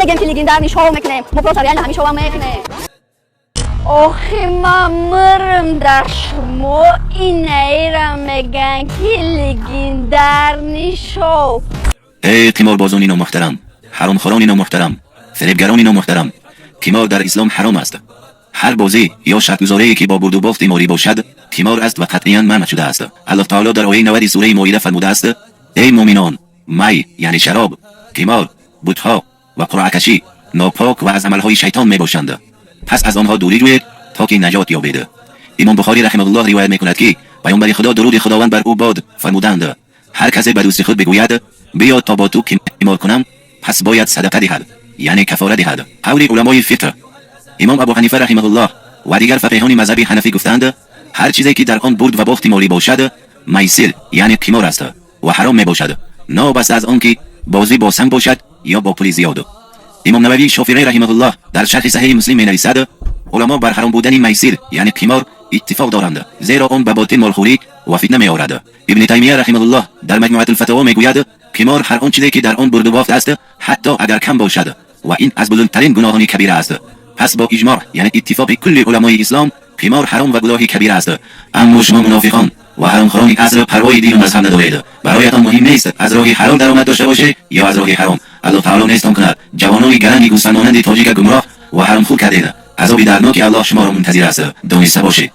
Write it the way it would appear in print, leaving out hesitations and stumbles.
Мегем, ки легендарный шоу мекунем. Мо просто реально ҳамин шоу мекунем. Охи, ман мирм дар шумо. Инаира меган, ки легендарный шоу. Эй қиморбозони номуҳтарам, ҳаромхӯрони номуҳтарам, фиребгарони номуҳтарам, қимор дар ислом ҳаром аст. Ҳар бозӣ ё шартгузорие, ки бо бурду бохти молӣ бошад, қимор аст ва қатъиян манъ шудааст. Аллоҳ таоло дар ояи 90-и сураи Моида фармудааст: «Эй муъминон, май, яъне шароб, қимор, бутҳо ва қуръакашӣ нопок ва аз амалҳои шайтон мебошанд, пас аз онҳо дурӣ ҷӯед, то ки наҷот ёбед». Имом Бухорӣ раҳимаҳуллоҳ ривоят мекунад, ки паёмбари Худо, дуруди Худованд бар ӯ бод, фармуданд: «Ҳар касе ба дӯсти худ бигӯяд: биё, то бо ту қимор кунам, пас бояд садақа диҳад, яъне кафора диҳад». Қавли уламои фиқҳ: имом Абу Ҳанифа раҳимаҳуллоҳ ва дигар фақиҳони мазҳаби ҳанафӣ гуфтанд: ҳар чизе, ки дар он бурд ва бохти молӣ бошад, майсир, яъне қимор аст ва ҳаром мебошад, новобаста аз он ки бозӣ бо санг бошад ё бо пули зиёд. Имом Нававӣ Шофиӣ раҳимаҳуллоҳ дар шарҳи Саҳеҳи Муслим менависад: уламо бар ҳаром будани майсир, яъне қимор, иттифоқ доранд, зеро он ба ботил молхӯрӣ ва фитна меорад. Ибни Таймия раҳимаҳуллоҳ дар Маҷмуатулфатово мегӯяд: қимор ҳар он чизе, ки дар он бурду бохт аст, ҳатто агар кам бошад, ва ин аз бузургтарин гуноҳони кабира аст. Пас бо иҷмоъ, яъне иттифоқи кулли уламои ислом, қимор ҳаром ва гуноҳи кабира аст. Аммо шумо, мунофиқон ва ҳаромхӯрони аср, парвои дину мазҳаб надоред. Бароятон муҳим нест, аз роҳи ҳалол даромад дошта бошед ё аз роҳи ҳаром. Аллоҳ таоло нестон кунад. Ҷавонони гаранги гӯсфандмонанди тоҷика гумроҳ ва ҳаромхӯр кардед. Азоби дардноки Аллоҳ шуморо мунтазир аст, дониста бошед.